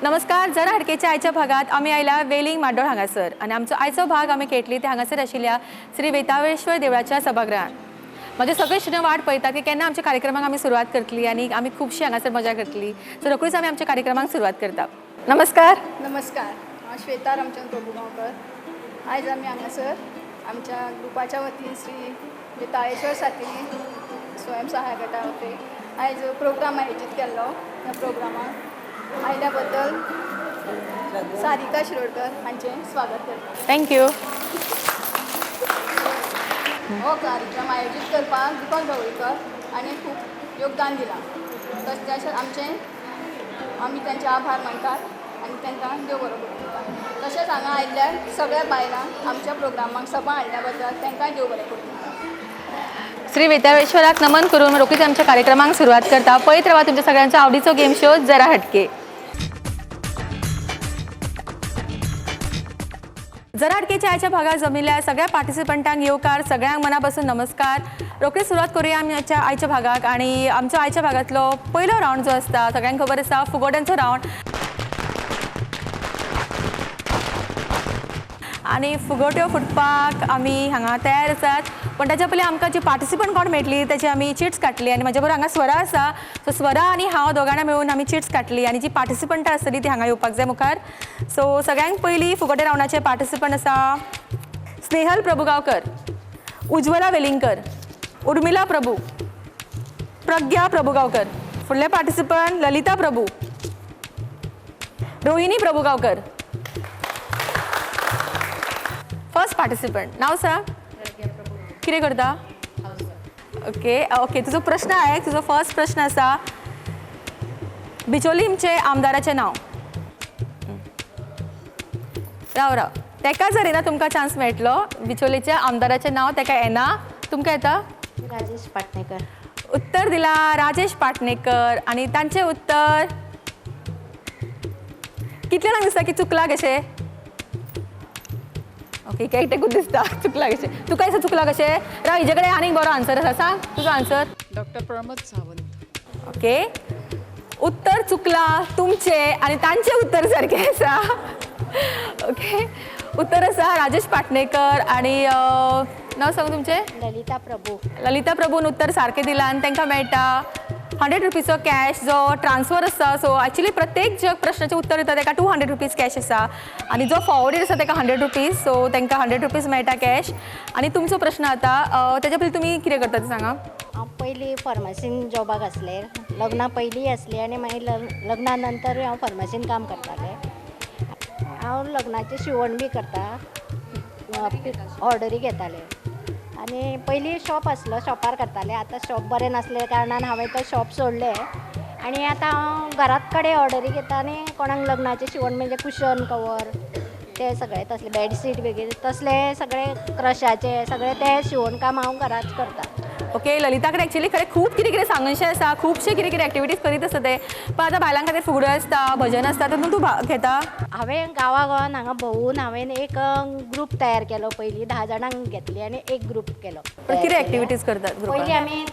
नमस्कार. जरा हटकेच्या आयच्या भागात आमी आयला वेलिंग माड्डोळ हांगासर आनी आमचो आयचो भाग आमी खेटली ते हांगासर आशिल्ल्या श्री वेताळेश्वर देवळाच्या सभागृहात. म्हजे सगळे स्टुडंट वाट पळयतात की केन्ना आमच्या कार्यक्रमाक आमी सुरवात करतली आनी आमी खुबशी हांगासर मजा करतली. सो रोखडीच आमी आमच्या कार्यक्रमाक सुरवात करता. नमस्कार. नमस्कार, हांव श्वेता रामचंद्र प्रभुगांवकर. आयज आमी हांगासर आमच्या ग्रुपाच्या वतीन श्री वेताळेश्वर सातेरी स्वयं सहाय गटा वतीन आयज प्रोग्राम आयोजीत केल्लो. ह्या प्रोग्रामाक आयल्या बद्दल सारिका शिरोडकर हांचें स्वागत करता. Thank you. हो कार्यक्रम आयोजीत करपाक दीपक ढवळीकर हांणी खूब योगदान दिलां. तशें आमचें आमी तांचे आभार मानतात आनी तांकां देव बरो करूं. तशेंच हांगा आयिल्ल्या सगळ्या बायलांक आमच्या प्रोग्रामाक सभा हाडल्या बद्दल तांकांय देव बरें करूं. श्री वेताळेश्वराक नमन करून रोखडीच आमच्या कार्यक्रमाक सुरवात करता. पळयत रावा तुमच्या सगळ्यांचो आवडीचो गेम शो जरा हटके. जरा हटकेच्या आयच्या भागात जमिल्ल्या सगळ्या पार्टिसिपंटांक येवकार, सगळ्यांक मनापासून नमस्कार. रोखडीच सुरवात करूया आमी आयच्या भागाक. आनी आमचो आयच्या भागांतलो पयलो रावंड जो आसता सगळ्यांक खबर आसा, फुगोट्यांचो रावंड. आनी फुगोट्यो फुटपाक आमी हांगा तयार आसात. पण ताच्या पयलीं आमकां जी पार्टिसिपंट कोण मेळटली ताची आमी चिट्स काडली आनी म्हज्या बरोबर हांगा स्वरा आसा. सो स्वरा आनी हांव दोगांय मेळून आमी चिट्स काडली आनी जी पार्टिसिपंटां आसतली ती हांगा येवपाक जाय मुखार. सो सगळ्यांक पयलीं फुगोटे रावंडाचे पार्टिसिपंट आसा स्नेहल प्रभुगांवकर, उज्वला वेलिंगकर, उर्मिला प्रभू, प्रज्ञा प्रभुगांवकर. फुडले participant Lalita Prabhu, Rohini Prabhugaonkar. First participant नाव सांग, कितें करता? ओके ओके, तुजो प्रश्न आहे, तुजो फर्स्ट प्रश्न आसा बिचोलीमचे आमदाराचें नांव. राव राव, तेका जर येना तुमकां चान्स मेळटलो. बिचोलीच्या आमदाराचें नांव तेका येना, तुमकां येता? राजेश पाटणेकर. उत्तर दिला राजेश पाटणेकर आनी तांचें उत्तर कितले जाणांक दिसता की चुकला कशें? ओके, एकटेकूच दिसता चुकला कशें. तुका दिसता चुकला कशें? राव, हिजे कडेन आनीक बरो आन्सर आसा, सांग तुजो answer. Doctor Pramod Sawant. Okay, उत्तर चुकला तुमचें आनी तांचें उत्तर सारकें आसा. ओके, उत्तर आसा राजेश पाटणेकर आनी नांव सांगू तुमचें? ललिता प्रभू. ललिता प्रभून उत्तर सारकें दिलां आनी तांकां मेळटा 100 रुपीजचो कॅश जो ट्रान्सफर आसता. सो एक्चुली प्रत्येक जे प्रश्नाचें उत्तर दिता ताका 200 रुपीज कॅश आसा आनी जो फॉवर्डेड आसा ताका 100 रुपीज. सो तांकां 100 रुपीज मेळटा कॅश. आनी तुमचो प्रश्न आतां, तेच्या पयलीं तुमी कितें करता तें सांगा. हांव पयलीं फार्मासीन जॉबाक आसलें, लग्ना पयलीं आसलें आनी मागीर लग्ना नंतरूय हांव फार्मासीन काम करतालें. हांव लग्नाचें शिवण बी करता, ऑर्डरी घेतालें. आनी पयलीं शॉप आसलो, शॉपार करतालें. आतां शॉप बरें नासलें कारणान हांवें तो शॉप सोडलें आनी आतां हांव घरात कडेन ऑर्डरी घेता आनी कोणाक लग्नाचें शिवण म्हणजे कुशन कवर ते सगळे तसले बेडशीट वगैरे तसले सगळे क्रशाचे सगळे ते शिवण काम हांव घरात करता. ओके, ललिता कडेन एक्चुली खरें खूब कितें कितें सांगनशें आसा, खुबशे कितें कितें एक्टिविटीज करीत आसता ते. पण आतां बायलां खातीर फुगड्यो आसता, भजन आसता, तातूंत तूं भाग घेता? हांवें गांवा गांवान हांगा भोंवून हांवें एक ग्रूप तयार केलो. पयलीं 10 जाणांक घेतली आनी एक ग्रूप केलो. पण कितें एक्टिविटीज करतात ग्रुपान? पयलीं आमी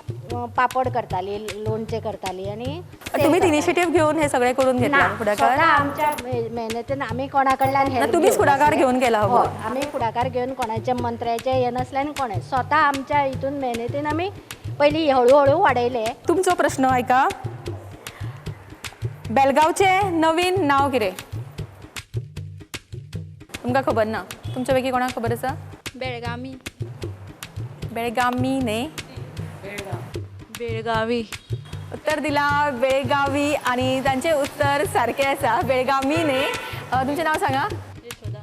पापड करताली, लोणचें करताली आनी तुमीच इनिशिएटीव घेवन हे सगळें करून घेतलां फुडाकार? स्वता आमच्या मेहनतीन आमी कोणा कडल्यान हेल्प तुमीच फुडाकार घेवन केला हो? आमी फुडाकार घेवन कोणाच्या मंत्र्याचें हें नासलें आनी कोणें स्वता आमच्या हितून मेहनतीन आमी पयलीं हळू हळू वाडयलें. तुमचो प्रश्न आयका, बेलगांवचें नवीन नांव कितें? तुमकां खबर ना? तुमच्या पैकी कोणाक खबर आसा? बेळगामी. बेळगामी न्ही, बेळगावी. उत्तर दिला बेळगावी आनी तांचें उत्तर सारकें आसा, बेळगामी न्ही. तुमचें नांव सांगा. यशोदा.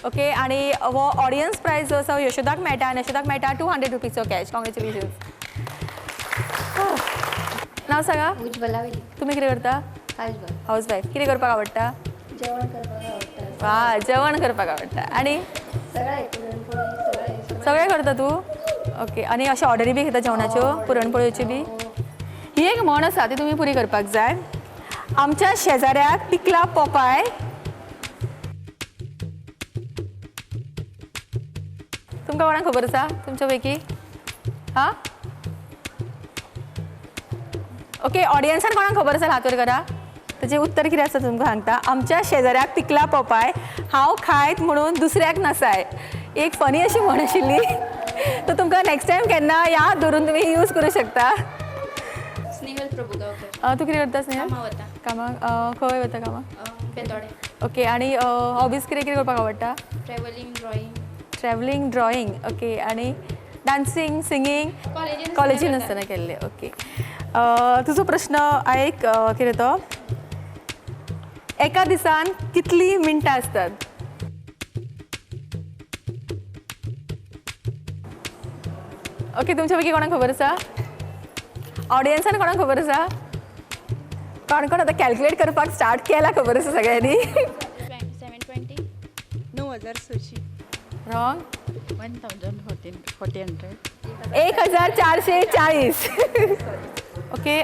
ओके, आनी हो ऑडियन्स प्रायज जो आसा यशोदाक मेळटा आनी यशोदाक मेळटा 200 रुपीजचो कॅश. कॉंग्रेच्युलेशन्स. नांव सांगा. उज्वला वेली. तुमी कितें करता? House wife. House wife. कितें करपाक आवडटा? जेवण करपाक आवडटा. वा, जेवण करपाक आवडटा. आनी सगळें पुरणपोळी सगळें. सगळें करता तूं? ओके, आनी अशें ऑर्डरी बी घेता जेवणाच्यो, पुरणपोळ्योच्यो बी? ही एक म्हण आसा ती तुमी पुरी करपाक जाय. आमच्या शेजाऱ्याक पिकला पोपाय. तुमकां कोणाक खबर आसा तुमच्या पैकी? हां, ओके, ऑडियन्सान कोणाक खबर आसा हात वयर करा. ताजें उत्तर कितें आसा तुमकां सांगता. आमच्या शेजाऱ्याक पिकला पोपाय, हांव खायत म्हणून दुसऱ्याक नसाय. एक फनी अशी म्हण आशिल्ली. तो तुमकां नेक्स्ट टायम केन्ना याद दवरून तुमी यूज करूं शकता. स्नेहल प्रभुगांवकर. तूं कितें करता स्नेहल? कामाक वता. कामाक खंय वता कामाक? बेतोडे. ओके, आनी हॉबीज कितें कितें करपाक आवडटा? Travelling, drawing. Travelling, drawing, okay. आनी डान्सींग, सिंगींग? कॉलेजीन. कॉलेजीन आसतना केल्लें. ओके, तुजो प्रश्न आयक, कितें तो, एका दिसान कितलीं मिनटां आसतात? ओके, तुमच्या पैकी कोणाक खबर आसा? ऑडियन्सान कोणाक खबर आसा? कोण कोण आतां कॅल्क्युलेट करपाक स्टार्ट केला खबर आसा सगळ्यांनी? 720. 9600. रॉंग. 1400. 1440. ओके,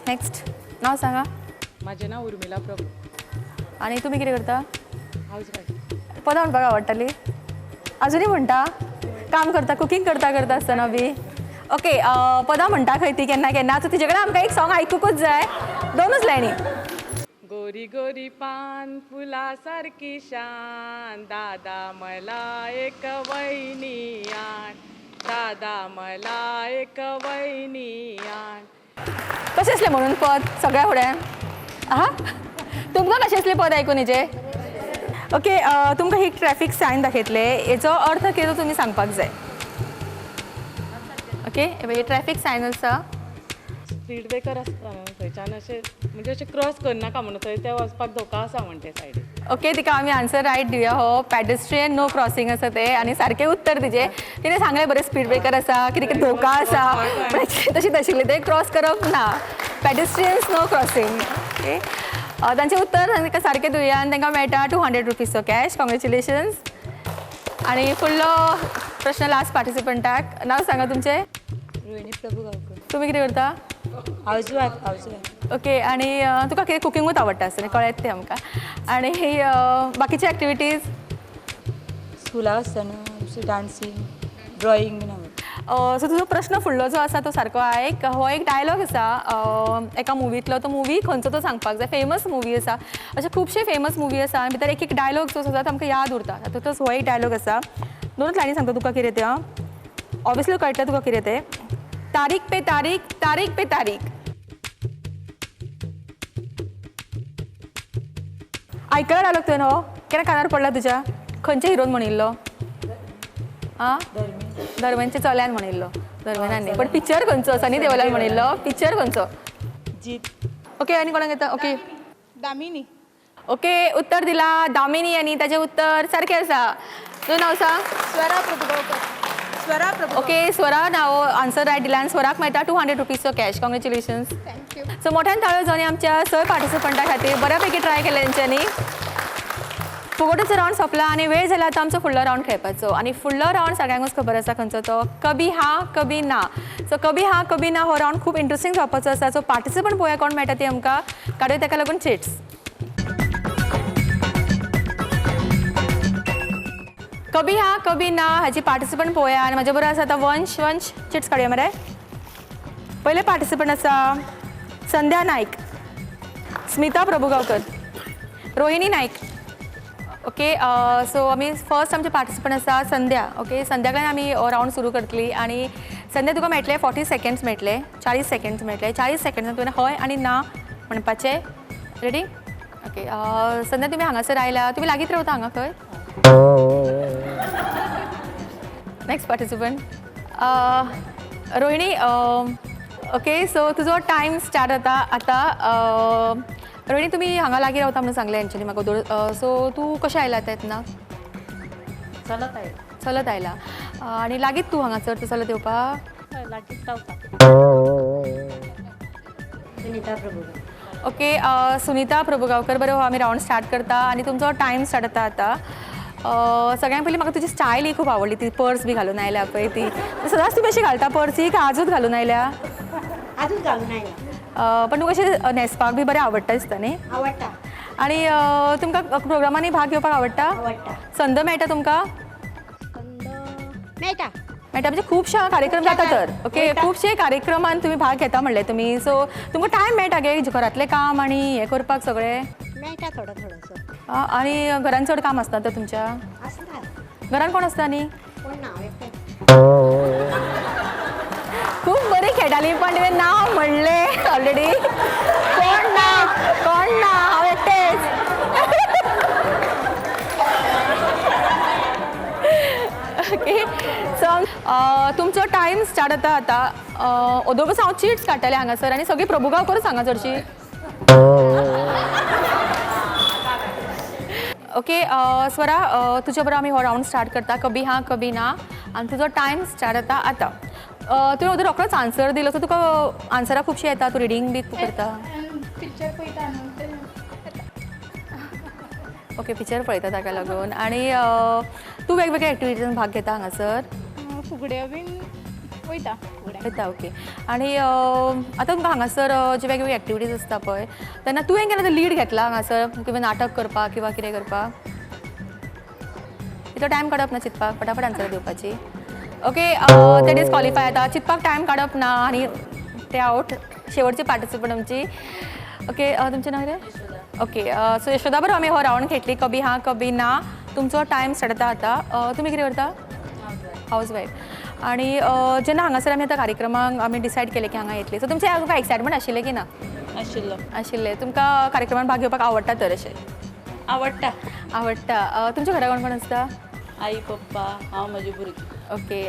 नेक्स्ट नाव सांगा. माझे नाव उर्मिला प्रभू. आनी तुमी कितें करता? House wife. पदां म्हणपाक आवडटाली? अजुनूय म्हणटा? काम करता, कुकींग करता करता आसतना बी? ओके, पदां म्हणटा खंय ती केन्ना केन्ना? सो तिजे कडेन आमकां एक सॉंग आयकुकूच जाय, दोनूच लायनी. गोरी गोरी पान फुलासारखी शान, दादा मला एक वहिनी आण, दादा मला एक वहिनी आण. कशें आसलें म्हणून पद सगळ्या फुड्यान? आहा, तुमकां कशें आसलें पद आयकून हेजें? ओके, तुमकां ही ट्रॅफीक सायन दाखयतले, हेचो अर्थ कितें तो तुमी सांगपाक जाय. ओके, हे पळय ट्रॅफीक सायन आसा. स्पीड ब्रेकर आसता न्हू, थंयच्यान अशें म्हणजे अशें क्रॉस करनाका म्हणून, थंय ते वचपाक धोका आसा म्हण ते सायडीन. ओके, तिका आमी आन्सर रायट दिवया. हो पॅडेस्ट्रियन नो क्रॉसिंग आसा तें आनी सारकें उत्तर तिजें. तिणें सांगलें बरें, स्पीड ब्रेकर आसा, कितें कितें धोका आसा, पण तशें नाशिल्लें तें, क्रॉस करप ना, पॅडेस्ट्रियन्स नो क्रॉसिंग. ओके, तांचें उत्तर तांकां सारकें दिवया आनी तांकां मेळटा 200 रुपीजचो कॅश. कॉंग्रेच्युलेशन्स. आनी फुडलो प्रश्न लास्ट पार्टिसिपंटाक. नांव सांगा तुमचें. रोहिणी प्रभुगांवकर. तुमी कितें करता? House wife, house wife. Okay, आनी तुका कितें कुकिंगूच आवडटा आसतलें, कळ्ळें तें आमकां. आनी बाकीचे एक्टिविटीज? स्कुला आसतना डान्सींग, ड्रॉइंग बीन आवडटा. सो तुजो प्रश्न फुडलो जो आसा तो सारको आयक. हो एक डायलॉग आसा एका मुवींतलो, तो मुवी खंयचो तो सांगपाक जाय. फेमस मुवी आसा, अशे खुबशे फेमस मुवी आसा आनी भितर एक एक डायलॉग जो आसा तो आमकां याद उरता. तातूंतच हो एक डायलॉग आसा. दोनूच लायनी सांगता तुका कितें तें. ऑब्वियसली कळटलें तुका कितें तें. तारीख पे तारीख, तारीख पे तारीख. आयकला डायलॉग तुवें हो? केन्ना कानार पडला तुज्या? खंयच्या हिरोन म्हणिल्लो? आं, धर्मेंच्या चल्यान म्हणिल्लो. धर्मेनान न्ही, पण पिक्चर खंयचो? सनी देवलान म्हणिल्लो. पिक्चर खंयचो? जीत. ओके, आनी कोणाक येता? ओके. दामिनी. ओके, उत्तर दिला दामिनी आनी ताजें उत्तर सारकें आसा. तुजें नांव सांग. स्वरा प्रभुगांवकर, स्वरा प्रभु. ओके, स्वरा नांव आन्सर रायट दिला आनी स्वराक मेळटा 200 रुपीजचो cash. Congratulations. Thank you. So मोठ्यान ताळयो जावनी आमच्या सय पार्टिसिपंटा खातीर. बऱ्यापैकी ट्राय केलें तेंच्यांनी. फुगोटेचो रावंड सोंपला आनी वेळ जाला आतां आमचो फुडलो रावंड खेळपाचो. आनी फुडलो रावंड सगळ्यांकूच खबर आसा खंयचो तो, कभी हा कभी ना. सो कभी हा कभी ना हो रावंड खूब इंट्रस्टींग जावपाचो आसा. सो पार्टिसिपंट पळोवया कोण मेळटा ती आमकां. काडूया ताका लागून चिट्स. कभी हा कभी ना हाची पार्टिसिपंट पळोवया आनी म्हाजे बरोबर आसा आतां वंश. वंश, चिट्स काडुया मरे. पयले पार्टिसिपंट आसा संध्या नायक, स्मिता प्रभुगांवकर, रोहिणी नायक. ओके, सो आमी फर्स्ट आमचे पार्टिसिपंट आसा संध्या. ओके, संध्या कडेन आमी रावंड सुरू करतली. आनी संध्या, तुका मेळटले 40 सेकंड्स मेळटले, 40 सेकंड्स मेळटले. 40 सेकंड्सान तुवें हय आनी ना म्हणपाचें. रेडी? ओके. संध्या, तुमी हांगासर आयला, तुमी लागींच रावता हांगा खंय? Next participant Rohini. Okay, so तुजो टायम स्टार्ट जाता आतां. रोहिणी, तुमी हांगा लागीं रावता म्हणून सांगलें हेंच्यांनी म्हाका. सो तूं कशें आयला आतां येतना? चलत आयला. चलत आयला. आनी लागींच तूं हांगासर तूं चलत येवपाक? हय, लागींच रावता. सुनीता प्रभुगांवकर. ओके, सुनीता प्रभुगांवकर. बरें, हो आमी रावंड स्टार्ट करता आनी तुमचो टायम स्टार्ट जाता आतां. सगळ्यांत पयलीं म्हाका तुजी स्टायल ही खूब आवडली. ती पर्स बी घालून आयल्या पळय ती. सदांच तुमी अशी घालता पर्सी काय आजूच घालून आयल्या? आजूच घालून आयला. पण तुका अशें न्हेसपाक बी बरें आवडटा दिसता न्ही? आवडटा. आनी तुमकां प्रोग्रामांनी भाग घेवपाक आवडटा? आवडटा. संद मेळटा तुमकां? संद मेळटा. मेळटा. म्हणजे खुबशे हांगा कार्यक्रम जाता तर. ओके, खुबशे कार्यक्रमान तुमी भाग घेता म्हणले तुमी, सो तुमकां टायम मेळटा गे घरांतलें काम आनी हें करपाक सगळें? मेळटा थोडो थोडोसो. आनी घरान चड काम आसता तर तुमच्या? आसता. घरान कोण आसता आनी? कोण ना, हांव एकटें. खूब बरी खेळटाली पण तुवें नांव म्हणलें ऑलरेडी. कोण ना, कोण ना, हांव एकटेंच. ओके, सो तुमचो टायम स्टार्ट जाता आतां. ओदो पसून हांव चिट्स काडटालें हांगासर आनी सगळीं प्रभुगांवकरूच हांगा चडशी. ओके स्वरा, तुज्या बरोबर आमी हो रावंड स्टार्ट करता, कभी हां कभी ना. आनी तुजो टायम स्टार्ट जाता आतां. तुवें ओदो रोकडोच आन्सर दिलो, सो तुका आन्सरां खुबशीं येता, तूं रिडींग बी खूब करता? पिक्चर पळयता न्हू ते. ओके, पिक्चर पळयता ताका लागून. आनी तूं वेगवेगळ्या एक्टिविटीजान भाग घेता हांगासर? फुगड्यो बीन वयता, फुगड्या येता. ओके, आनी आतां तुमकां हांगासर जे वेगवेगळे एक्टिविटीज आसता पळय तेन्ना तुवें केन्ना लीड घेतला हांगासर, किंवा नाटक करपाक किंवा कितें करपाक? इतलो टायम काडप ना चिंतपाक, फटाफट आन्सर दिवपाची. ओके, ते डिस्कॉलिफाय जाता, चिंतपाक टायम काडप ना आनी ते आवट. शेवटची पार्टिसिपंट आमची. ओके, तुमचें नांव कितें? ओके, सो यशोदा बरोबर आमी हो रावंड खेळटली, कभी हां कभी ना. तुमचो टायम स्टार्ट जाता आतां. तुमी कितें करता? House wife. आनी जेन्ना हांगासर आमी आतां कार्यक्रमाक आमी डिसायड केलें की हांगा येतली, सो तुमचें तुमकां एक्सायटमेंट आशिल्लें की ना? आशिल्लो. आशिल्लें. तुमकां कार्यक्रमान भाग घेवपाक आवडटा तर अशें? आवडटा. आवडटा. तुमच्या घरा कोण कोण आसता? आई, पप्पा, हांव, म्हजी भुरगीं. ओके,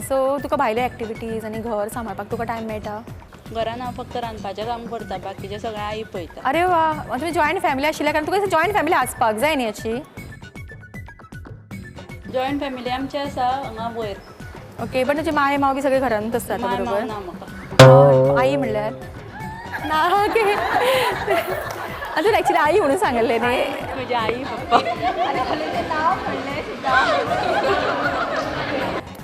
सो तुका भायले एक्टिविटीज आनी घर सांबाळपाक तुका टायम मेळटा? घरान हांव फक्त रांदपाचें काम करता, बाकीचें सगळें आई पळयता. अरे वा, तुमी जॉयंट फॅमिली आशिल्ल्या कारण तुका जॉयंट फॅमिली आसपाक जाय न्ही अशी? जॉयंट फॅमिली आमची आसा हांगा वयर. ओके, पण तुजे माय माव बी सगळे घरांत आसता? माय माव बरोबर ना म्हाका. आई म्हणल्यार ना? ओके, अजून ॲक्च्युली आई म्हणून सांगिल्लें न्ही. म्हजी आई पप्पा.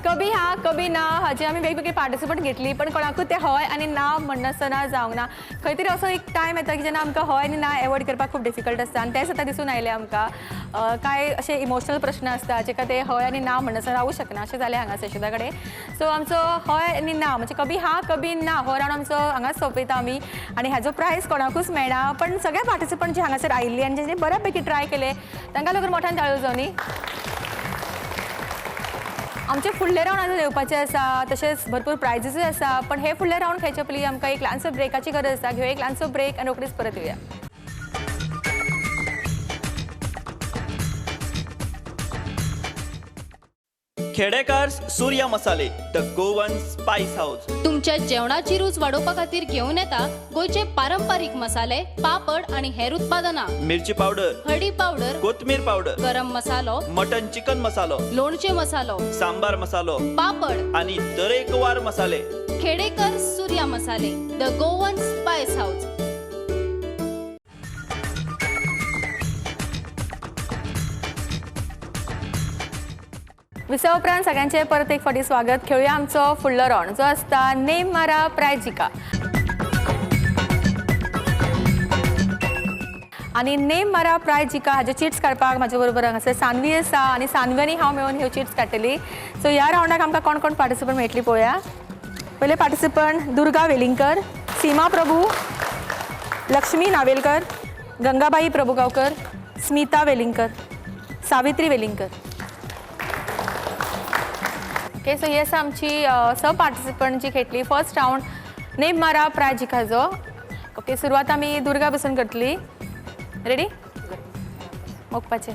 कभी हा कभी ना हाजे आमी वेगवेगळे पार्टिसिपंट घेतली, पण कोणाकूच ते हय आनी ना म्हणनासतना जावंक ना. खंय तरी असो एक टायम येता की जेन्ना आमकां हय आनी ना एवॉयड करपाक खूब डिफिकल्ट आसता आनी तेंच आतां दिसून आयलें आमकां. कांय अशे इमोशनल प्रश्न आसता जेका ते हय आनी ना म्हणनासतना रावूं शकना अशें जालें हांगा यशोदा कडेन. सो आमचो हय आनी ना म्हणजे कभी हा कभी ना हो रावंड आमचो हांगाच सोंपयता आमी आनी हाजो प्रायज कोणाकूच मेळना, पण सगळे पार्टिसिपंट जे हांगासर आयिल्ली आनी जेंच्यांनी बऱ्या पैकी ट्राय केले तांकां लागून मोठ्यान ताळयो जावं न्ही. आमचे फुडले रावंड आतां येवपाचे आसा, तशेंच भरपूर प्रायजीसूय आसा, पण हे फुडले रावंड खेळचे पयलीं आमकां एक ल्हानसो ब्रेकाची गरज आसा. घेवया एक ल्हानसो ब्रेक आनी रोखडीच परत येवया. Khedekar Surya Masale, the Goan spice house. तुमच्या जेवणाची रूच वाडोवपा खातीर घेवन येता गोंयचे पारंपारीक मसाले, पापड आनी हेर उत्पादनां. मिरची पावडर, हळदी पावडर, कोथमीर पावडर, गरम मसालो, मटन चिकन मसालो, लोणचे मसालो, सांबार मसालो, पापड आणि तरेकवार मसाले. Khedekar Surya Masale, the Goan spice house. विसवा उपरांत सगळ्यांचे परत एक फावटी स्वागत. खेळुया आमचो फुडलो रावंड जो आसता नेम मारा प्रायज जिका. आनी नेम मारा प्रायज जिका हाज्यो चिट्स काडपाक म्हाजे बरोबर हांगासर सानवी आसा आनी सानवी आनी हांव मेळून ह्यो चिट्स काडटली. सो ह्या रावंडाक आमकां कोण कोण पार्टिसिपंट मेळटली पळोवया. पयले पार्टिसिपंट दुर्गा वेलिंगकर, सीमा प्रभू, लक्ष्मी नावेलकर, गंगाबाई प्रभुगांवकर, स्मिता वेलिंगकर, सावित्री वेलिंगकर. ओके, सो ही आसा आमची स पार्टिसिपंट जी खेळटली फर्स्ट रावंड नेम मारा प्रायज जिखाचो. ओके, सुरवात आमी दुर्गा पसून करतली. रेडी? मोगपाचें.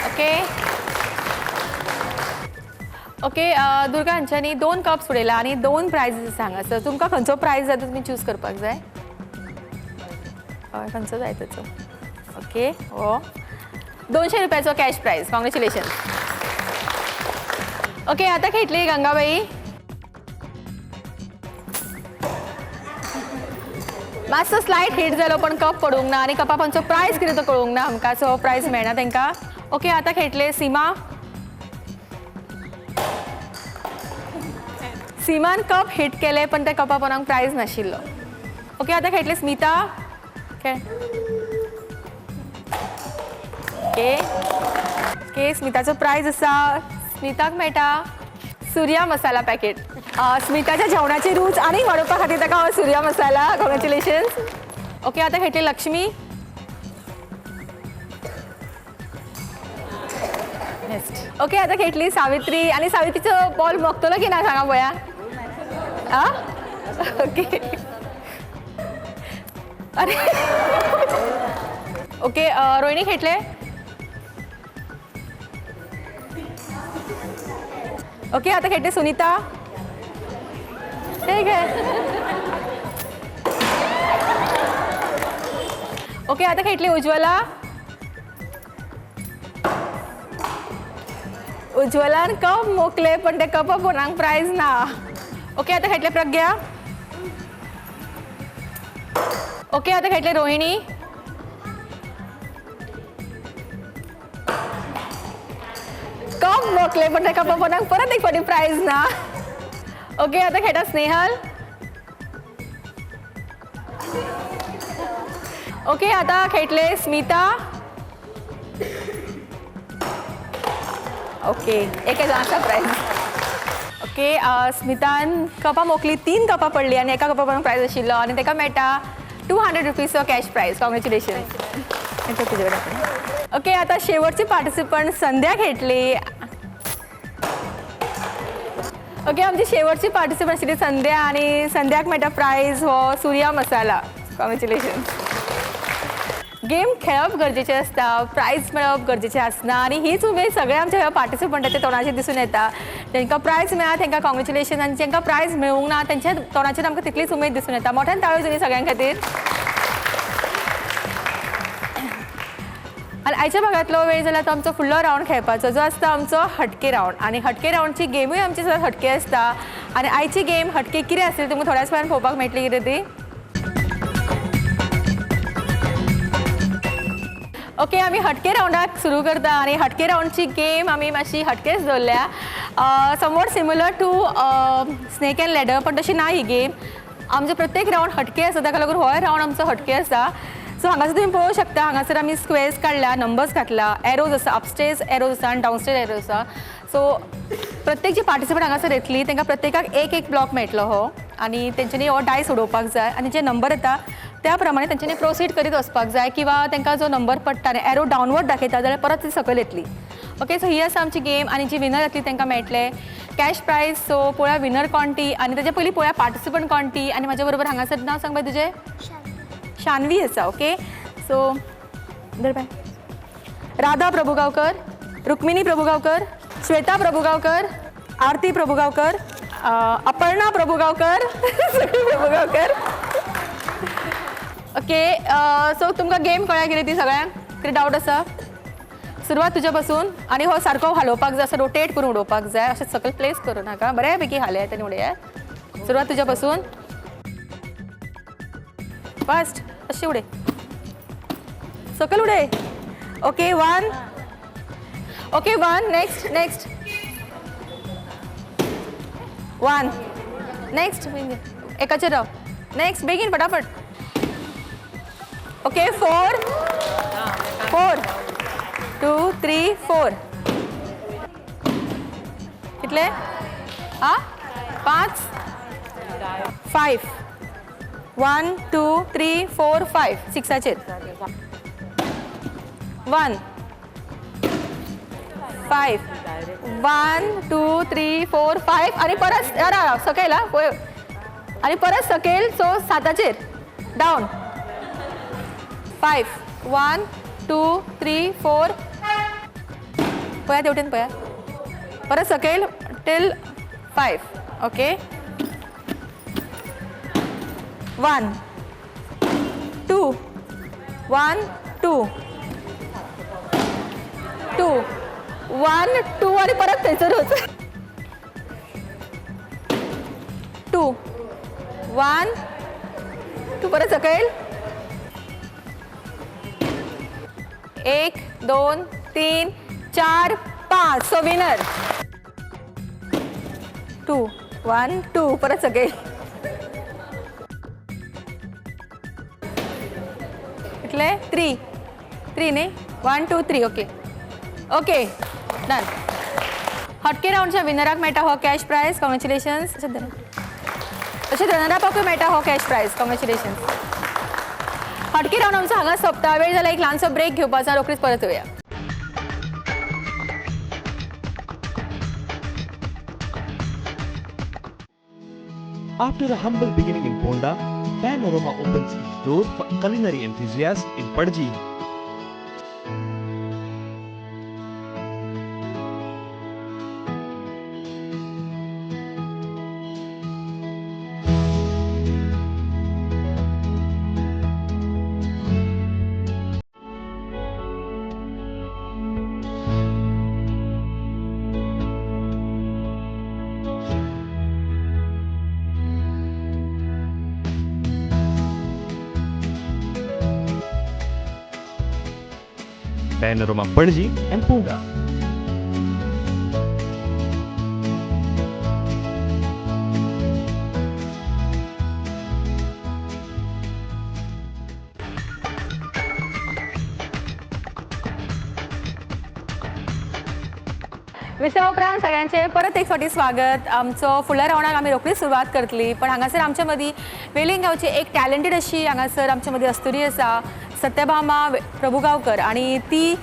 ओके ओके, दुर्गा हांच्यांनी 2 कप्स उडयला आनी 2 प्रायजीस आसा हांगासर. तुमकां खंयचो प्रायज जाय तो तुमी चूज करपाक जाय. हय, खंयचो जाय ताचो. ओके, हो 200 रुपयाचो कॅश प्रायज. कॉंग्रेच्युलेशन. ओके, आतां खेळटली गंगाबाई. मातसो स्लायट हिट जालो पण कप पडूंक ना आनी कपा पंचो प्रायज कितें तो कळूंक ना आमकां, सो प्रायज मेळना तांकां. ओके, आतां खेळटले सीमा. सीमान कप हिट केले पण त्या कपा पोनाक प्रायज नाशिल्लो. ओके, आतां खेळटले स्मिता. खेळ. ओके, ओके, स्मिताचो प्रायज आसा, स्मिताक मेळटा सुर्या मसाला पॅकेट. स्मिताच्या जेवणाची रूच आनी वाडोवपा खातीर ताका हो सुर्या मसाला. कॉंग्रेच्युलेशन्स. ओके, आतां खेळटली लक्ष्मी. ओके, आतां खेळटली सावित्री. आनी सावित्रीचो बॉल मोगतलो की ना सांगा पळया. आ ओके, अरे ओके, रोहिणी खेळटले. ओके, आता खेळते सुनीता. ठीक आहे. ओके, आता खेळटली उज्ज्वला. उज्ज्वलान कप मोकले, पण ते कप कोणाक प्रायज ना. ओके, आता खेळटले प्रज्ञा. ओके, आता खेळटले रोहिणी. कप मोकले, पण त्या कपा कोणाक परत एक फावटी प्रायज ना. ओके, आता खेळटा स्नेहल. ओके, आता खेळटले स्मिता. ओके, एक आसा प्रायज. ओके, स्मितान कपां मोखली, 3 कपां पडली आनी एका कपा पण प्रायज आशिल्लो आनी ताका मेळटा 200 रुपीजचो कॅश प्रायज. कॉंग्रेच्युलेशन. ओके, आता शेवटची पार्टिसिपंट संध्या खेळटली. ओके, आमची शेवटची पार्टिसिपंट आशिल्ली संध्या आनी संध्याक मेळटा प्रायज हो सुर्या मसाला. कॉंग्रेच्युलेशन. गेम खेळप गरजेचें आसता, प्रायज मेळप गरजेचें आसना आनी हीच उमेद सगळ्या आमच्या ह्या पार्टिसिपंटाच्या तोंडाचेर दिसून येता. तांकां प्रायज मेळ्ळा तांकां कॉंग्रेच्युलेशन आनी जांकां प्रायज मेळूंक ना तेंच्या तोंडाचेर आमकां तितलीच उमेद दिसून येता. मोठ्यान ताळयो जाली सगळ्यां खातीर. आनी आयच्या भागांतलो वेळ जाल्यार तो आमचो फुडलो रावंड खेळपाचो, जो आसता आमचो हटके रावंड. आनी हटके रावंडची गेमूय आमची सदांच हटके आसता आनी आयची गेम हटके कितें आसतली तुमकां थोड्याच वेळान पळोवपाक मेळटली कितें ती. ओके, आमी हटके रावंडाक सुरू करता आनी हटके रावंडची गेम आमी मातशी हटकेच दवरल्या. Somewhat similar to snake and ladder, पण तशी ना ही गेम. आमचो प्रत्येक रावंड हटके आसा, ताका लागून होय रावंड आमचो हटके आसा. सो हांगासर तुमी पळोवंक शकता, हांगासर आमी स्क्वेर्स काडल्या, नंबर्स घातला, एरोज आसा, अपस्टेज एरोज आसा आनी डावनस्टेज एरोज आसा. सो प्रत्येक जी पार्टिसिपंट हांगासर येतली तांकां प्रत्येकाक एक एक ब्लॉक मेळटलो हो आनी तेंच्यांनी हो डायस उडोवपाक जाय आनी जे नंबर येता त्या प्रमाणे तेंच्यांनी प्रोसीड करीत वचपाक जाय किंवा तांकां जो नंबर पडटा आनी एरो डावनवर्ड दाखयता जाल्यार परत ती सकयल येतली. ओके, सो ही आसा आमची गेम आनी जी विनर जातली तांकां मेळटले कॅश प्रायज. सो पळोवया विनर कोण ती आनी ताच्या पयलीं पळोवया पार्टिसिपंट कोण ती. आनी म्हाज्या बरोबर हांगासर नांव सांग बाय तुजें. शानवी आसा. ओके, सो धर बाय. राधा प्रभुगांवकर, रुक्मिणी प्रभुगांवकर, श्वेता प्रभुगांवकर, आरती प्रभुगांवकर, अपर्णा प्रभुगांवकर, सगळी प्रभुगांवकर. ओके, सो तुमकां गेम कळ्ळ्या कितें ती सगळ्यांक? कितें डावट आसा? सुरवात तुज्या पासून. आनी हो सारको हालोवपाक जाय, असो रोटेट करून उडोवपाक जाय, अशें सकयल प्लेस करूं नाका, बऱ्या पैकी हालयात आनी उडयात. सुरवात तुज्या पासून. फास्ट, अशी उडय, सकयल उडय. Okay, 1. Okay, 1. Next, next, 1. Next, एकाचेर राव. नेक्स्ट, बेगीन फटाफट. ओके, 4 4 2 3 4. कितले? आ 5 5 1 2 3 4 5 6. 1 5 1 2 3 4 5 आनी परत राव सकयल पळय आनी परत सकयल. So 7 down. 5 1 2 3 4. पळया तेवटेन पळया, परत सकयल टील 5. ओके, 1 2 1 2 2 1 2 आणि परत थंयसरूच 2 1 2 परत सकयल. 1 2 3 4 5. सो विनर 2 1 2 परत सकयल. कितले? 3 3 न्ही? 1 2 3. Okay, okay done. हटके रावंडच्या विनराक मेळटा हो कॅश प्रायज. कॉंग्रेच्युलेशन्स. अशें रनरअपाकूय मेळटा हो कॅश प्रायज. कॉंग्रेच्युलेशन्स. हटके रावंड आमचो हांगा सोंपता. वेळ जाला एक ल्हानसो ब्रेक घेवपाचो. रोखडीच परत येवया. After a humble beginning in Ponda, Panorama opens its door for culinary enthusiasts in Panaji. Panorama Panaji and Ponda. विसवा उपरांत सगळ्यांचे परत एक फावटी स्वागत. आमचो फुडल्या रावंडाक आमी रोखडीच सुरवात करतली, पण हांगासर आमच्या मदीं वेलिंग गांवची एक टॅलंटेड अशी हांगासर आमच्या मदीं अस्तुरी आसा, सत्यभामा प्रभुगांवकर. आनी ती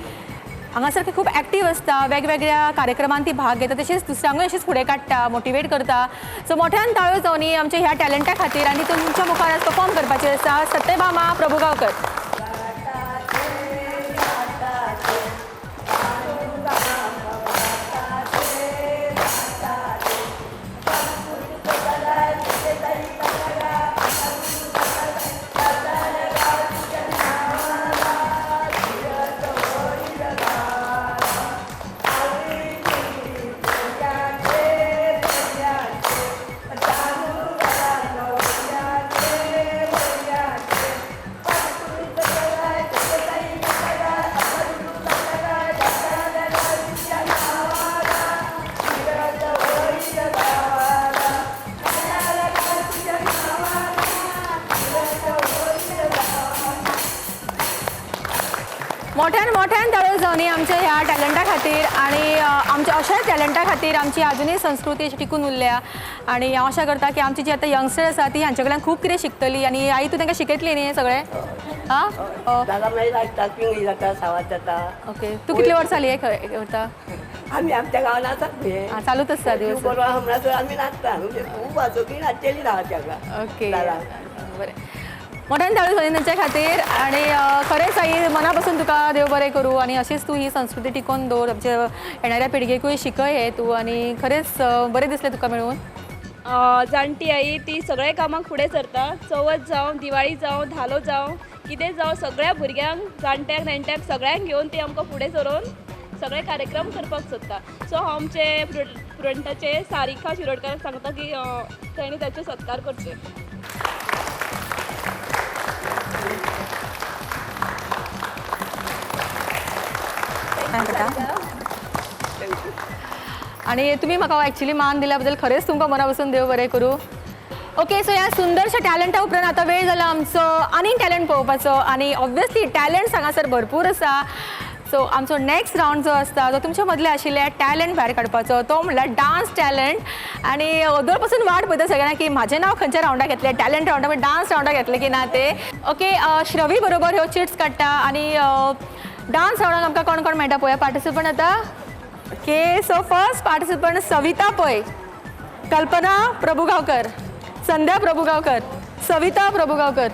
हांगासर खूब एक्टीव आसता, वेगवेगळ्या कार्यक्रमांत ती भाग घेता, तशेंच दुसऱ्यांकूय अशीच फुडें काडटा, मोटिवेट करता. सो मोठ्यान ताळयो जावनी आमच्या ह्या टॅलंटा खातीर आनी तुमच्या मुखार आज परफॉर्म करपाची आसा सत्यभामा प्रभुगांवकर. मोठ्यान मोठ्यान ताळयो जावनी आमच्या ह्या टॅलंटा खातीर आनी आमच्या अशा टॅलंटा खातीर आमची आजुनूय संस्कृती अशी टिकून उरल्या. आनी हांव आशा करता की आमची जी आतां यंगस्टर आसा ती हांचे कडल्यान खूब कितें शिकतली. आनी आई, तूं तांकां शिकयतली न्ही हें सगळें? आं? दादा मागीर नाचता, पिंगळी जाता, सावाद जाता. ओके, तूं कितले वर्सां जाली हें करता? आमी आमच्या गांवान आसात न्ही. आं, चालूच आसता दिवस. बरोबर हमणासर आमी नाचता, म्हणजे खूब वाजोवपी नाचचेली ना आमच्या. ओके, दादा. बरें, मोठ्यान ताळयो जावनी तांच्या खातीर. आनी खरेंच आई, मना पासून तुका देव बरें करूं आनी अशीच तूं ही संस्कृती टिकोवन दवर, आमच्या येणाऱ्या पिळगेकूय शिकय हें तूं. आनी खरेंच बरें दिसलें तुका मेळून. जाणटी आई ती सगळ्या कामाक फुडें सरता. चवथ जावं, दिवाळी जावं, धालो जावं, कितें जावं, सगळ्या भुरग्यांक, जाणट्यांक, नेणट्यांक सगळ्यांक घेवन ती आमकां फुडें सरून सगळे कार्यक्रम करपाक सोदता. सो हांव आमचे प्रुडंटाचे सारिका शिरोडकाराक सांगता की तेणी ताचे सत्कार करचे. आनी तुमी म्हाका एक्चुली मान दिल्या बद्दल खरेंच तुमकां मना पसून देव बरें करूं. ओके, सो ह्या सुंदरशा टॅलंटा उपरांत आतां वेळ जाला आमचो आनीक टॅलंट पळोवपाचो. आनी ऑब्वियसली टॅलंट्स हांगासर भरपूर आसा. सो आमचो नेक्स्ट रावंड जो आसता तो तुमच्या मदले आशिल्ले टॅलंट भायर काडपाचो, तो म्हणल्यार डान्स टॅलंट. आनी अदोर पासून वाट पळयता सगळ्यांना की म्हाजें नांव खंयच्या रावंडाक घेतलें, टॅलंट रावंडा, डान्स रावंडाक घेतलें की ना ते. ओके, श्रवी बरोबर ह्यो चिट्स काडटा आनी डान्स रावंडाक आमकां कोण कोण मेळटा पळोवया पार्टिसिपंट आतां. Okay, so first participant Savita Pai, Kalpana Prabhugaonkar, Sandhya Prabhugaonkar, Savita Prabhugaonkar.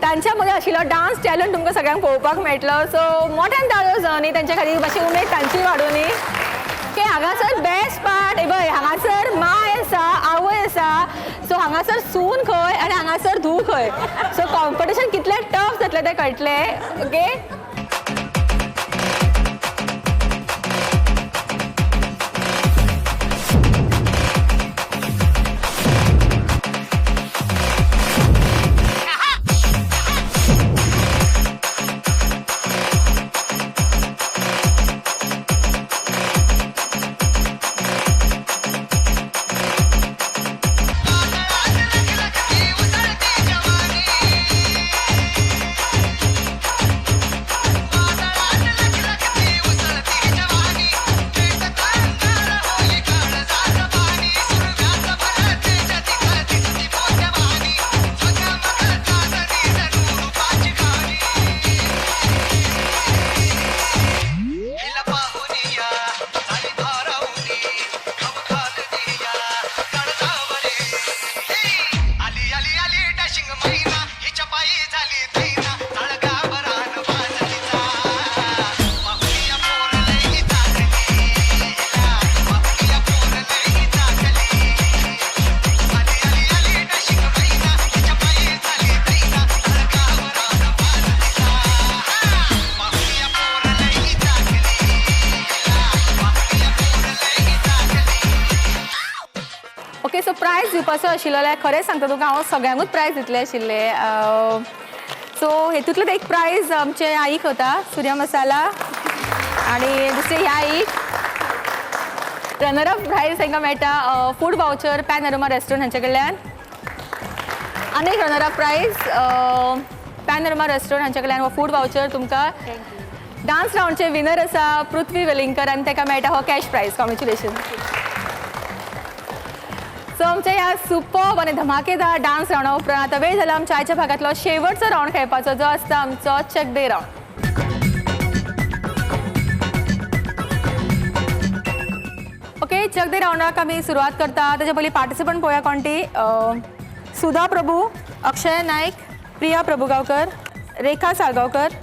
तांच्या मदीं आशिल्लो डान्स टॅलंट तुमकां सगळ्यांक पळोवपाक मेळटलो. सो मोठ्यान ताळयो जावनी तांच्या खातीर, मातशी उमेद तांची वाडोवनी. ओके, हांगासर बेस्ट पार्ट पळय, हांगासर माय आसा, आवय आसा. सो हांगासर सून खंय आनी हांगासर धूव खंय. सो कॉम्पिटिशन कितलें टफ जातलें तें कळटलें. ओके, ओके, सो प्रायज दिवपाचो आशिल्लो जाल्यार खरेंच सांगता तुका, हांव सगळ्यांकूच प्रायज दितलें आशिल्लें. सो हेतूंतलें एक प्रायज आमचे आईक वता, सुर्या मसाला, आनी दुसरें ह्या आईक रनर अप प्रायज तांकां मेळटा फूड वावचर पॅनोरमा रेस्टॉरंट हांचे कडल्यान. आनी एक runner up prize Panorama restaurant हांचे कडल्यान हो फूड वावचर तुमकां. डान्स रावंडचे विनर आसा पृथ्वी वेलिंगकर आनी ताका मेळटा हो कॅश प्रायज. कॉंग्रेच्युलेशन. सो आमच्या ह्या सुपर्ब आनी धमाकेदार डान्स रावंडा उपरांत आतां वेळ जाला आमच्या आयच्या भागांतलो शेवटचो रावंड खेळपाचो, जो आसता आमचो चक दे रावंड. ओके, चक दे रावंडाक आमी सुरवात करता. ताच्या पयलीं पार्टिसिपंट पळोवया कोण ती. सुधा प्रभू, अक्षय नायक, प्रिया प्रभुगांवकर, रेखा साळगांवकर,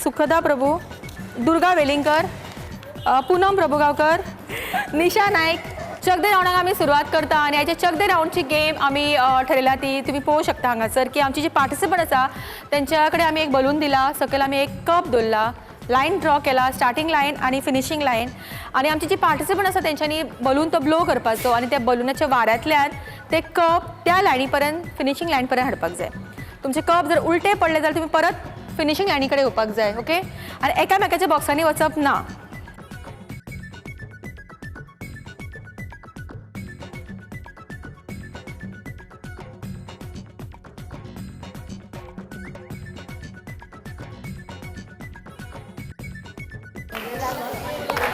सुखदा प्रभू, दुर्गा वेलिंगकर, पुनम प्रभुगांवकर, निशा नायक. चक दे रावंडाक आमी सुरवात करता आनी हाच्या चक दे रावंडची गेम आमी ठरयला ती तुमी पळोवंक शकता हांगासर की आमची जी पार्टिसिपंट आसा तेंच्या कडेन आमी एक बलून दिला, सकयल आमी एक कप दवरला, लायन ड्रॉ केला, स्टार्टींग लायन आनी फिनिशींग लायन, आनी आमची जी पार्टिसिपंट आसा तेंच्यांनी बलून तो ब्लो करपाचो आनी त्या बलुनाच्या वाऱ्यांतल्यान ते कप त्या लायनी पर्यंत, फिनिशींग लायन पर्यंत हाडपाक जाय. तुमचे कप जर उलटे पडले जाल्यार तुमी परत फिनिशींग लायनी कडेन येवपाक जाय. ओके, आनी एकामेकाच्या बॉक्सांनी वचप ना.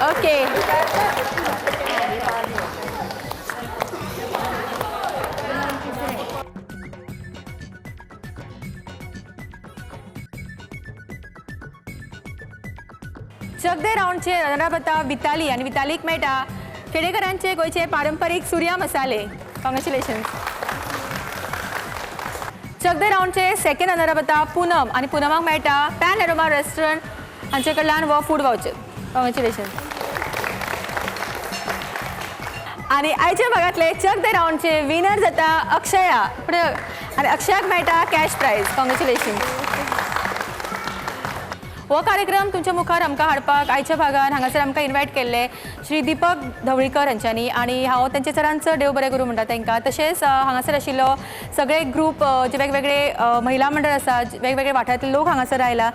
ओके, चक दे रावंडचे रनर अप विताली आनी वितालीक मेळटा खेडेकरांचे गोंयचे पारंपरीक सुर्या मसाले. कॉंग्रेच्युलेशन. चक दे रावंडचे सेकंड रनर अप पुनम आनी पुनमाक मेळटा पॅन एरोमा रेस्टॉरंट हांचे कडल्यान हो फूड वावचर. कॉंग्रेच्युलेशन. आनी आयच्या भागांतले चक दे रावंडचे विनर जाता अक्षया आनी अक्षयाक मेळटा कॅश प्रायज. कॉंग्रेच्युलेशन. हो कार्यक्रम तुमच्या मुखार आमकां हाडपाक आयच्या भागान हांगासर आमकां इन्वायट केल्ले श्री दीपक धवळीकर हांच्यांनी आनी हांव तेंचे चडान चड देव बरें करूं म्हणटा तांकां. तशेंच हांगासर आशिल्लो सगळे ग्रूप जे वेगवेगळे महिला मंडळ आसा, वेगवेगळे वाठारांतले लोक हांगासर आयला,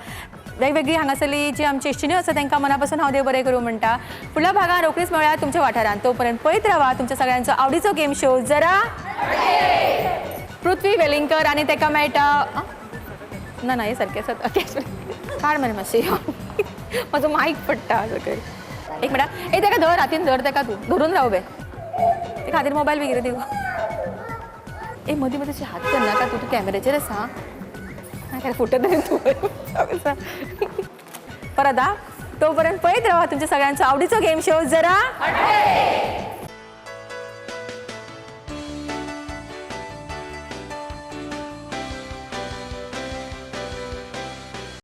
वेगवेगळी हांगासरली जी आमची इश्टिण्यो आसा तांकां मना पासून हांव देव बरें करूं म्हणटा. फुडल्या भागान रोखडीच मेळया तुमच्या वाठारांत. तो पर्यंत पळयत रावा तुमच्या सगळ्यांचो आवडीचो गेम शो जरा पृथ्वी वेलिंगकर आनी ताका मेळटा ना ना हे सारकें आसा. ओके, काड मरे मातशें, म्हजो मायक पडटा सकयल. एक मिनट, ए ताका धर, हातीन धर ताका, तूं धरून राव बे, ते खातीर मोबायल बी कितें दिवं. ए मदीं मदीं हात करनाका तूं, तूं कॅमेराचेर आसा, काय फुटत तरी तूं परत. आ तो पर्यंत पळयत रावा तुमच्या सगळ्यांचो आवडीचो गेम शो जरा.